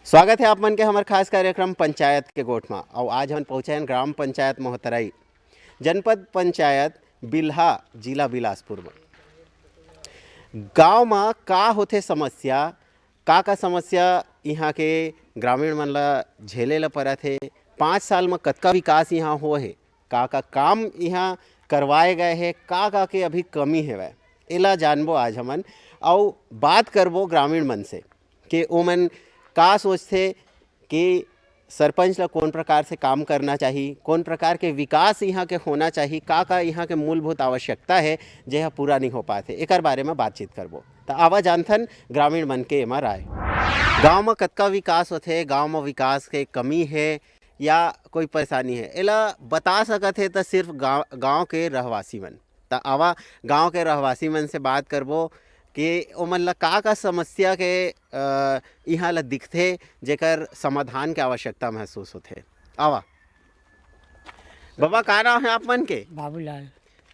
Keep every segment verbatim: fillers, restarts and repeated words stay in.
स्वागत हे आप मन के हमर खास कार्यक्रम पंचायत के गोठ म। अउ आज हमन पहुंचे हन ग्राम पंचायत मोहतराई, जनपद पंचायत बिल्हा, जिला बिलासपुर म। गांव म का होथे समस्या, का का समस्या इहां के ग्रामीण मन ल झेले ल परत हे, पाँच साल म कतका विकास इहां होए हे, का का काम इहां करवाए गए हे, का का के अभी कमी हेवय, एला जानबो आज हमन। अउ बात करबो ग्रामीण मन से के ओमन का सोचथे कि सरपंच ला कौन प्रकार से काम करना चाही, कौन प्रकार के विकास इहां के होना चाही, का का इहां के मूलभूत आवश्यकता हे जे ह पूरा नहीं हो पात हे, एकर बारे म बातचीत करबो। त आवा जानथन ग्रामीण मन के एमा राय। गांव म कतका विकास होथे, गांव म विकास के कमी हे या कोई परेशानी हे, एला बता सकत हे त सिर्फ गांव, गांव के रहवासी मन। त आवा गांव के रहवासी मन से बात करबो कि ओमन ला का का समस्या के, अ, इहां ला दिखथे, जेकर समाधान के आवश्यकता महसूस होथे। आवा। बबा, का नाम हे आप मन के? बाबूलाल। त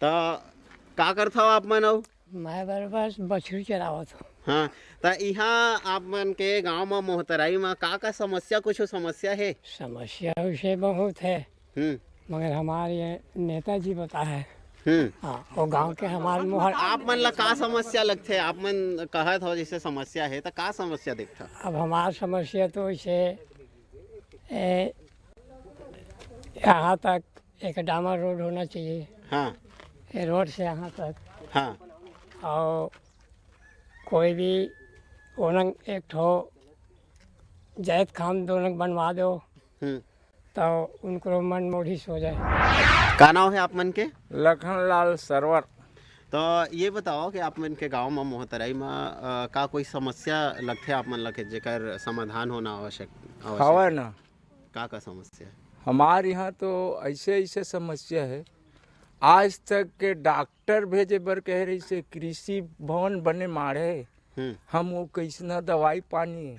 का करथव आप मन अउ? मैं बरोबर बछरू चरावत हूँ। हाँ, त इहाँ आप मन के गांव म मोहतराई म का का समस्या, कुछ समस्या हे? समस्या उसे बहुत है, हम्म। मगर हमारे ये नेताजी बताए। हम्म। हाँ, वो गांव के हमारे मोहर आप मन ला का समस्या लगथे? आप मन कहत हो जैसे समस्या हे, त का समस्या देखथा? अब हमार समस्या तो इसे, ए, यहाँ तक एक डामर रोड होना चाहिए। हाँ। ये रोड से यहाँ तक। हाँ। और कोई भी ओनंग एक ठो जायत खाम दोनंग बनवा दो, हम्म। तो उनको मन मोढ़ी सो जाए। का नाम है आप मन के? लखन लाल सरवर। तो ये बताओ कि आप मन के गांव म मोहतराई म, अ, का कोई समस्या लगथे आप मन ला के जेकर समाधान होना आवश्यक, आवश्यक हवय हे? ना। का का समस्या हे? हमार यहाँ तो ऐसे ऐसे समस्या है, आज तक के डॉक्टर भेजे बर कहे रहिसे, कृषि भवन बने माढ़े, हम्म। हम वो कैसना दवाई पानी,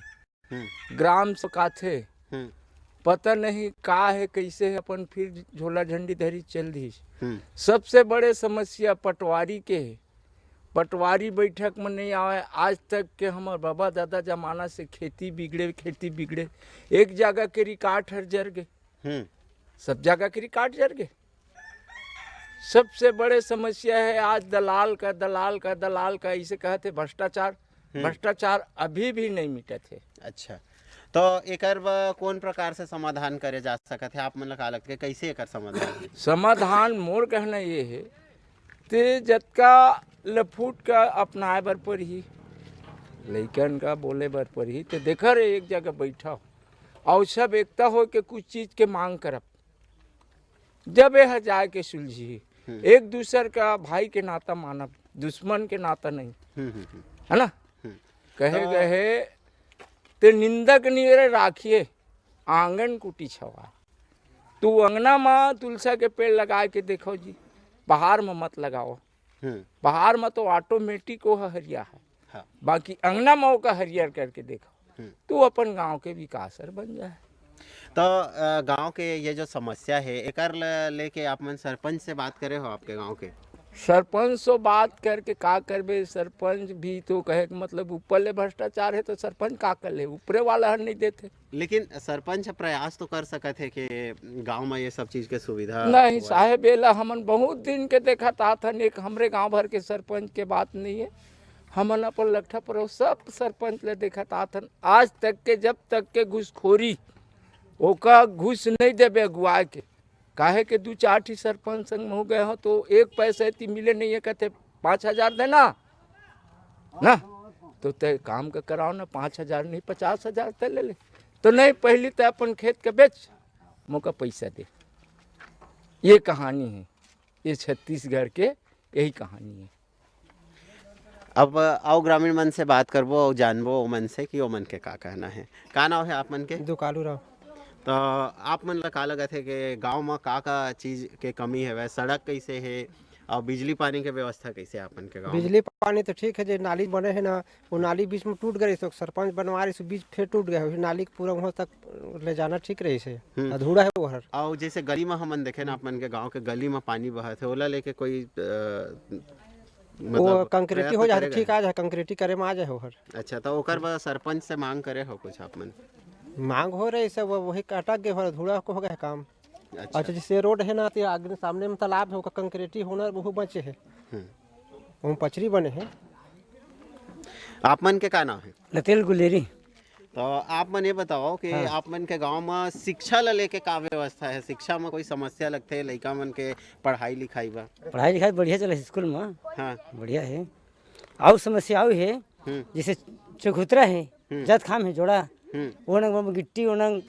हम्म। ग्राम से काथे, हम्म। पता नहीं का है, कैसे है, अपन फिर झोला झंडी धरी चल दीस। हम्म। सबसे बड़े समस्या पटवारी के है, पटवारी बैठक में नहीं आवे। आज तक के हमर बाबा दादा जमाना से खेती बिगड़े, खेती बिगड़े, एक जगह के रिकॉर्ड हर जर गे, हम्म। सब जगह के रिकॉर्ड जर गे। सबसे बड़े समस्या है आज दलाल का, दलाल का, दलाल का, इसे कहते भ्रष्टाचार। हम्म। भ्रष्टाचार अभी भी नहीं मिटत है। अच्छा, तो एकर बर कौन प्रकार से समाधान करे जा सकत है? आप मन ला का लगता है, कैसे एकर समाधान? समाधान मोर कहना ये है, ते जतका लफूट का अपनाए बर परही, लइकन का बोले बर परही, ते देखा रे, एक जगह बैठा हो, और सब एकता हो के कुछ चीज के मांग करब, जब ये जाए के सुलझी। हम्म। एक दूसर का भाई के नाता मानब, दुश्मन के नाता नहीं। हम्म, हम्म, हम्म। है ना? हम्म। कहे तो गए, ते निंदक नियरे राखिए, आंगन कुटी छवा। तू अंगना म तुलसा के पेड़ लगा के देखो जी, बाहर म मत लगाओ। हम्म। बाहर म तो ऑटोमेटिक वो ह हरिया है, हाँ। बाकी अंगना म ओका हरियर करके देखो, हम्म। तू अपन गांव के विकास हर बन जाए। तो, अ, गांव के ये जो समस्या है, एकर ल-, लेके आप मन सरपंच से बात करे हो आपके गांव के? सरपंच से बात करके का करबे? सरपंच भी तो कहे के मतलब ऊपर ले भ्रष्टाचार है, तो सरपंच का कर ले? ऊपरे वाला हर नहीं देते। लेकिन सरपंच प्रयास तो कर सकत है कि गांव में ये सब चीज के सुविधा नहीं होए। साहेब, एला हमन बहुत दिन के देखत आत हन, एक हमरे गांव भर के सरपंच के बात नहीं है, हमन अपन लकठा परो सब सरपंच ले देखत आत हन। आज तक के, जब तक के घुसखोरी, ओका घुस नहीं देबे अगुआ के, काहे के दू चार ठी सरपंच संग महू गए हो तो एक पैसा एती मिले नहीं है, कहते, "पाँच हजार देना ना, तो तय काम का कराओ ना, पाँच हजार नहीं, पचास हजार तय ले ले।" तो नहीं, पहली तय अपन खेत के बेच, मोका पैसा दे। ये कहानी है, ये छत्तीसगढ़ के यही कहानी है। अब आओ ग्रामीण मन से बात करबो और जानबो ओ मन से कि ओ मन के का कहना है। का नाम है आप मन के? दुकालू राव। तो आप मन ला का लगत है कि गांव म का-का चीज के कमी हवय? सड़क कैसे है और बिजली पानी के व्यवस्था कैसे है आप मन के गांव म? बिजली पानी तो ठीक है, जे नाली बने है ना, वो नाली बीच में टूट गए, तो सरपंच बनवा रहे, बीच फिर टूट गए, नाली के पूरा वहाँ तक ले जाना ठीक रही से, हम्म। अधूरा है वो हर। और जैसे गली में हमन देखे ना, आप मन के गांव के गली में पानी बहत है, ओला लेके कोई, अ, वो मतलब, कंक्रीटी प्रयत्न हो जाए, करेगा? ठीक आ जाए, कंक्रीटी करे में आ जाए ओहर। अच्छा, तो ओकर बर सरपंच से मांग करे हो कुछ आप मन? मांग हो रही सब, वही अटक गए, हो धूड़ा को हो गया काम। अच्छा। अच्छा, जैसे रोड है ना, तो आगे सामने में तालाब है, ओकर कंक्रीटी होना वो बचे है। हम्म। वो पचरी बने हैं। आप मन के का नाम है? लतेल गुलेरी। तो आप मन ये बताओ कि हाँ। आप मन के गांव में शिक्षा ला लेके का व्यवस्था है? शिक्षा में कोई समस्या लगथे? लइका मन के पढ़ाई लिखाई बा? पढ़ाई लिखाई बढ़िया चले स्कूल में। हाँ। बढ़िया है। अउ समस्या अउ हे, हम्म। जैसे चौखुतरा हे, हम्म। जतखाम हे जोड़ा, हम्म। वो नंग वो गिट्टी, वो नंग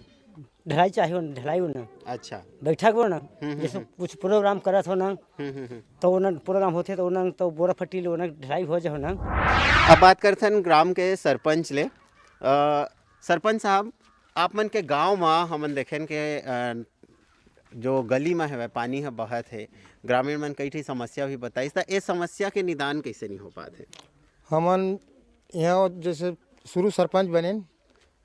ढलाई चाही, वो नंग ढलाई, वो नंग अच्छा। बैठक, वो नंग हम्म, हम्म, जैसे हम्म। कुछ प्रोग्राम करत हो नंग, हम्म, हम्म, हम्म। तो वो नंग प्रोग्राम होथे, तो वो नंग तो बोरा फटी ले, वो नंग ढलाई हो जाए, वो नंग। अब बात करथन ग्राम के सरपंच ले। अ, सरपंच साहब, आप मन के गांव म हमन देखेन के, अ, जो गली म हवय, पानी ह बहत हे, ग्रामीण मन कई ठी समस्या भी बताइस, त ए समस्या के निदान कइसे नहीं हो पात हे? हमन यहाँ जैसे शुरू सरपंच बनेन, हम्म।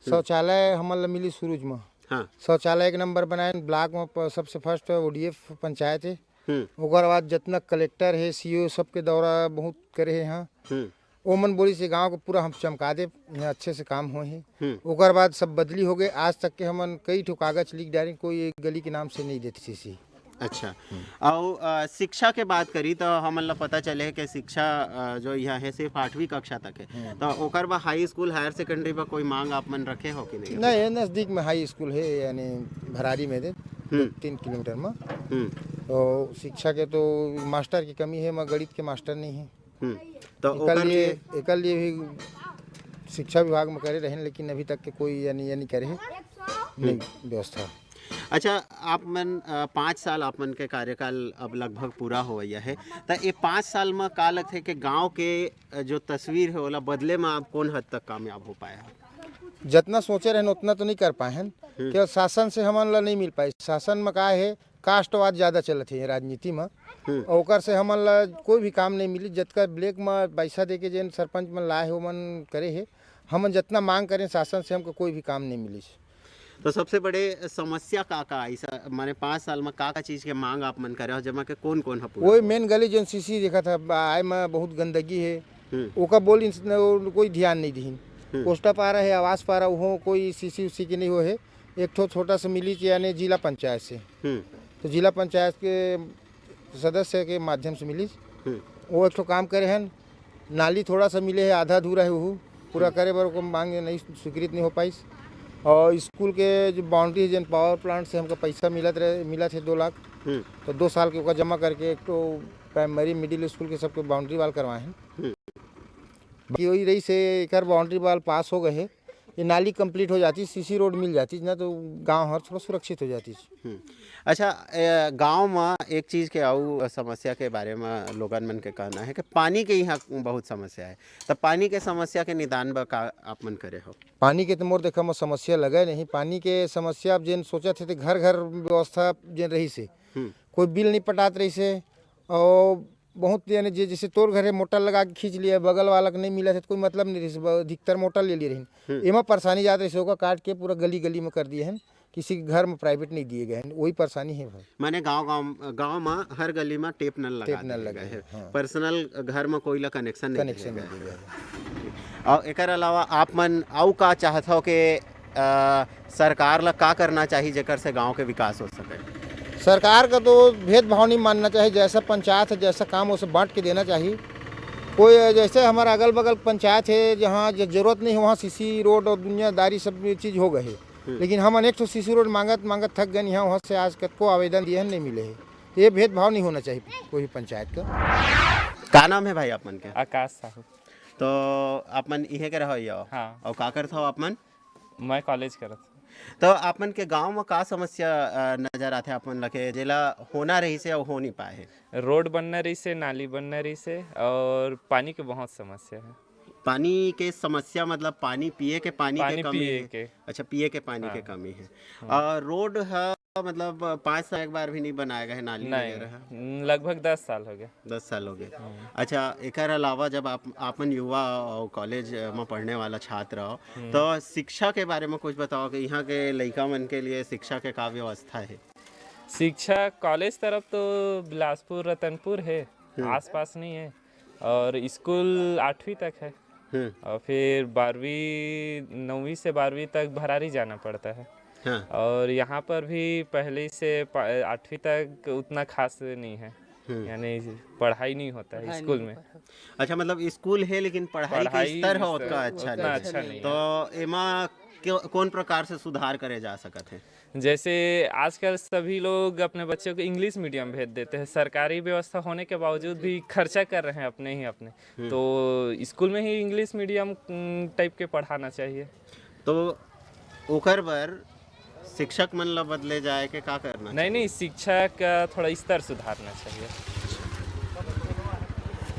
शौचालय हमन ला मिली शुरू म। हाँ। शौचालय एक नंबर बनाएन, ब्लॉक म प-, सबसे फर्स्ट ओडीएफ पंचायत हे। हम्म। ओकर बाद जतना कलेक्टर हे, सीओ सबके दौरा बहुत करे हे यहाँ। हम्म। ओमन बोलिस, "ये गांव को पूरा हम चमका देब, यहाँ अच्छे से काम होए हे।" हम्म। ओकर बाद सब बदली हो गए। आज तक के हमन कई ठो कागज लिख डारेन, कोई एक गली के नाम से नहीं देते सीसी। अच्छा। हम्म। अउ, अ, शिक्षा के बात करी तो हमन ला पता चले कि शिक्षा, अ, जो यहाँ है सिर्फ आठवीं कक्षा तक है। हम्म। तो ओकर बाद हाई स्कूल, हायर सेकेंडरी पर कोई मांग आप मन रखे हो कि नहीं? नहीं, ये नजदीक में हाई स्कूल है, यानी भरारी में दे, हम्म। तीन किलोमीटर में। हम्म। तो शिक्षा के तो मास्टर की कमी है, मैं गणित के मास्टर नहीं है। हम्म। तो एकर ओकर लिए, लिए एकर लिए भी शिक्षा विभाग में करे रहेन, लेकिन अभी तक के कोई यानी, यानी करे हे नहीं व्यवस्था। अच्छा, आप मन, अ, पाँच साल आप मन के कार्यकाल अब लगभग पूरा होवइया हे, त ये पाँच साल म का लगथे कि गांव के, अ, जो तस्वीर हे, ओला बदले म आप कोन हद तक कामयाब हो पाए हो? जतना सोचे रहेन, उतना तो नहीं कर पाए हन। हम्म। कि शासन से हमन ला नहीं मिल पाए। शासन में का हे, कास्टवाद ज़्यादा चलत हे राजनीति में। हम्म। और ओकर से हमन ला कोई भी काम नहीं मिली। जतका ब्लैक में पैसा दे के जेन सरपंच मन लाए हे, ओमन करे हे, हमन जतना मांग करें शासन से, हमको कोई भी काम नहीं मिली। तो सबसे बड़े समस्या का, का ऐसा, माने पाँच साल में का, का चीज़ के मांग आप मन करे हो, जेमा के कौन, कौन ह पूरा वही हुआ? मेन गली जेन सीसी देखत ह, आए में बहुत गंदगी हे। हम्म। ओकर बोलिन न, कोई ध्यान नहीं दिहिन। हम्म। कोस्टा पारा हे, आवास पारा, उहो कोई सीसी उसी के नहीं हो हे। एक ठो छोटा सा मिली यानी जिला पंचायत से। हम्म। तो जिला पंचायत के सदस्य के माध्यम से मिली। हम्म। वो एक ठो काम करे हन, नाली थोड़ा सा मिले है, आधा अधूरा है, वो पूरा हम्म। करे बर ओकर मांग नहीं, स्वीकृत नहीं हो पाइस। और स्कूल के जो बाउंड्री है, जन पावर प्लांट से हमका पैसा मिलत रहे, मिलत है दो लाख। हम्म। तो दो साल के ओकर जमा करके एक ठो प्राइमरी, मिडिल स्कूल के सबके बाउंड्री वॉल करवाए हैं। हम्म। बाकी वही रही से एकर बाउंड्री वॉल पास हो गए है, ये नाली कंप्लीट हो जाती, सीसी रोड मिल जाती ना, तो गांव हर थोड़ा सुरक्षित हो जाती। हम्म। अच्छा, ए, गांव में एक चीज के अउ समस्या के बारे में लोगन मन के कहना है कि पानी के यहाँ बहुत समस्या है, तो पानी के समस्या के निदान बर का आप मन करे हो? पानी के तो मोर देखा में समस्या लगे नहीं। पानी के समस्या अब जेन सोचत हे, तो घर घर व्यवस्था जेन रही से हम्म। कोई बिल नहीं पटात रही से, और बहुत यानी जे जैसे तोर घर है, मोटर लगा के खींच लिया, बगल वाला के नहीं मिला था, तो कोई मतलब नहीं रही से, ब-, अधिकतर मोटर ले लिए रही। हम्म। एमा परेशानी जात रही से, ओकर काट के पूरा गली गली में कर दिए हैं, किसी के घर में प्राइवेट नहीं दिए गए हैं, वही परेशानी है भाई। माने गांव, गांव, गांव में हर गली में टेप नल लगा टेप नल दिए लगा गए है, हैं। हाँ। पर्सनल घर में कोई ला कनेक्शन नहीं कनेक्शन दिए नहीं गए दिए है। गए हैं। और एकर अलावा आप मन अउ का चाहत हो कि, अ, सरकार ला का करना चाहिए जेकर से गांव के विकास हो सके? सरकार का तो भेदभाव नहीं मानना चाहिए, जैसा पंचायत है, जैसा काम, उसे बांट के देना चाहिए। कोई जैसे हमारा अगल बगल पंचायत है, जहाँ ज-, जरूरत नहीं है, वहाँ सीसी रोड और दुनियादारी सब ये चीज़ हो गए है। हम्म। लेकिन हमन एक ठो सीसी रोड मांगत मांगत थक गए, यहाँ वहाँ से आज तक को आवेदन दिए हैं, नहीं मिले है। ये भेदभाव नहीं होना चाहिए कोई भी पंचायत का। का नाम है भाई आप मन के? आकाश साहू। तो आप मन इहे के रहो यो? हाँ। और का करत हो आप मन? मैं कॉलेज करत हूँ। तो आप मन के गांव में का समस्या, अ, नजर आथे आप मन ला के, जेला होना रही से अउ हो नहीं पाए है? रोड बनना रही से, नाली बनना रही से, और पानी के बहुत समस्या है। पानी के समस्या मतलब पानी पिए के पानी के पानी कमी पिए है? के। अच्छा, पिए के पानी हाँ। के कमी है। हाँ। और रोड है मतलब पाँच साल एक बार भी नहीं बनाया गया है, नाली नहीं, वगैरह है? न-, लगभग दस साल हो गया। दस साल हो गए। हम्म। अच्छा, एकर अलावा जब आप, आप मन युवा और कॉलेज में पढ़ने वाला छात्र हो, हम्म। तो शिक्षा के बारे में कुछ बताओ कि यहाँ के लइका मन के लिए शिक्षा के का व्यवस्था है? शिक्षा कॉलेज तरफ तो बिलासपुर, रतनपुर है, हम्म। आसपास नहीं है, और स्कूल आठवीं तक है। हम्म। और फिर बारहवीं, नौवीं से बारहवीं तक भरारी जाना पड़ता है। हाँ। और यहाँ पर भी पहली से पा- आठवीं तक उतना खास नहीं है, हम्म। यानी पढ़ाई नहीं होता है पढ़ाई स्कूल नहीं में। हो पा रहा। अच्छा, मतलब स्कूल है लेकिन पढ़ाई के पढ़ाई स्तर है स्तर ओतका अच्छा उतना नहीं है। अच्छा नहीं है। तो एमा क्यों, कौन प्रकार से सुधार करे जा सकत है? जैसे आजकल सभी लोग अपने बच्चों को इंग्लिश मीडियम भेज देते हैं, सरकारी व्यवस्था होने के बावजूद भी खर्चा कर रहे हैं अपने ही अपने। हम्म। तो स्कूल में ही इंग्लिश मीडियम टाइप के पढ़ाना चाहिए। तो ओकर बर शिक्षक मन ला बदले जाए के का करना नहीं चाहिए? नहीं, शिक्षा का थोड़ा स्तर सुधारना चाहिए।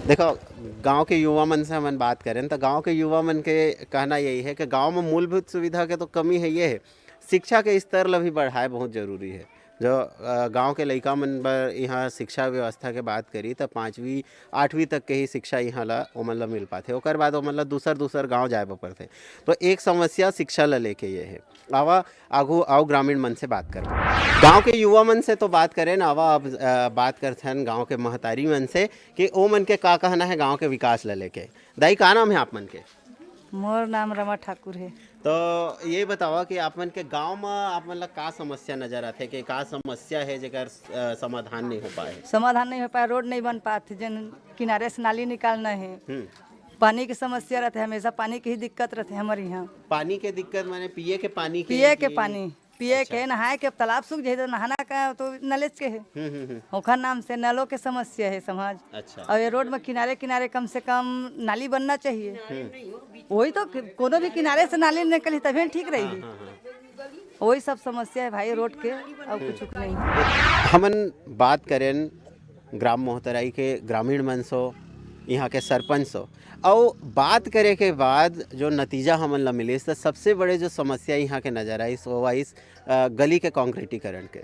देखो, गांव के युवा मन से हमन बात करें तो गांव के युवा मन के कहना यही है कि गांव में मूलभूत सुविधा के तो कमी है, ये है, शिक्षा के स्तर ला भी बढ़ाए बहुत जरूरी है। जो अ, गांव के लइका मन बर यहाँ शिक्षा व्यवस्था के बात करी तो पाँचवीं आठवीं तक के ही शिक्षा यहाँ ला ओमन ला मिल पाथे, ओकर बाद ओमन ला दूसर दूसर गांव जाए बर पड़थे। तो एक समस्या शिक्षा ला लेके ये है। आवा आगू आओ ग्रामीण मन से बात करबो। गांव के युवा मन से तो बात करें ना, आवा अब अ, बात करथन गांव के महतारी मन से कि ओ मन के का कहना है गांव के विकास ला लेके। दाई, का नाम है आप मन के? मोर नाम रमा ठाकुर है। तो ये बतावा कि आप मन के गांव में आप मन ला का समस्या नजर आथे कि का समस्या है जेकर अ, समाधान नहीं हो पाए? समाधान नहीं हो पाए, रोड नहीं बन पात, जन किनारे से नाली निकालना है, हम्म। पानी की समस्या रहते, हमेशा पानी की ही दिक्कत रहते हमारे यहाँ। पानी के दिक्कत माने पिए के पानी के पिए के कि- पानी, पिए अच्छा। के, नहाए के, अब तालाब सूख जाए तो नहाना का तो नलेज के है, हम्म, हम्म, हम्म। ओखर नाम से नलों के समस्या है समाज। अच्छा। और ये रोड में किनारे किनारे कम से कम नाली बनना चाहिए। वही तो कि-, कोनो भी किनारे से नाली निकली तभी ठीक रही। हाँ, हाँ। वही सब समस्या है भाई रोड के, और कुछ नहीं। हमन बात करें ग्राम मोहतराई के ग्रामीण मन सो, यहाँ के सरपंच सो, और बात करे के बाद जो नतीजा हमन ला मिलिस, तो सबसे बड़े जो समस्या यहाँ के नजर आइस, वो आइस अ, गली के कांक्रीटीकरण के।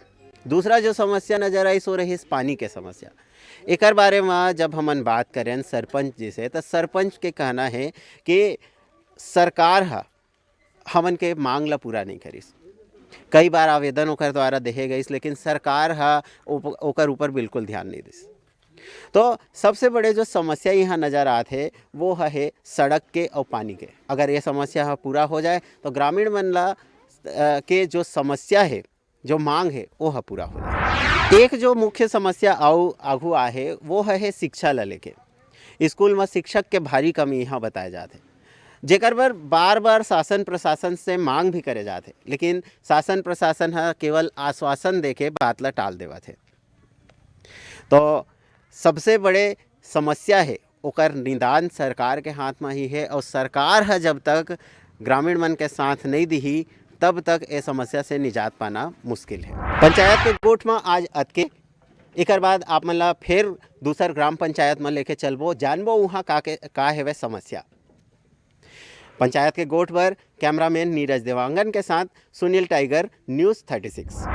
दूसरा जो समस्या नजर आइस, वो रहिस पानी के समस्या। एकर बारे में जब हमन बात करें सरपंच जी से, तो सरपंच के कहना है कि सरकार ह हमन के मांग ला पूरा नहीं करिस। कई बार आवेदन ओकर द्वारा देहे गइस, लेकिन सरकार ह ओप-, ओकर ऊपर बिल्कुल ध्यान नहीं दिस। तो सबसे बड़े जो समस्या यहाँ नजर आत है, वो ह, है सड़क के और पानी के। अगर ये समस्या ह पूरा हो जाए, तो ग्रामीण मन ला अ, के जो समस्या है, जो मांग है, वो ह पूरा हो जाए। एक जो मुख्य समस्या आऊ आगू आहे, वो ह, है शिक्षा ला लेके। स्कूल में शिक्षक के भारी कमी यहाँ बताए जात है, जेकर बर बार बार शासन प्रशासन से मांग भी करे जात है, लेकिन शासन प्रशासन ह केवल आश्वासन देके बात ला टाल देवत है। तो सबसे बड़े समस्या है, ओकर निदान सरकार के हाथ में ही है, और सरकार ह जब तक ग्रामीण मन के साथ नहीं दिही, तब तक ए समस्या से निजात पाना मुश्किल है। पंचायत के गोठ में आज अतके। एकर बाद आप मन ला फिर दूसर ग्राम पंचायत में लेके चलबो, जानबो उहाँ का के, का हेवय समस्या। पंचायत के गोठ बर कैमरामैन नीरज देवांगन के साथ Sunil tiger, News thirty six।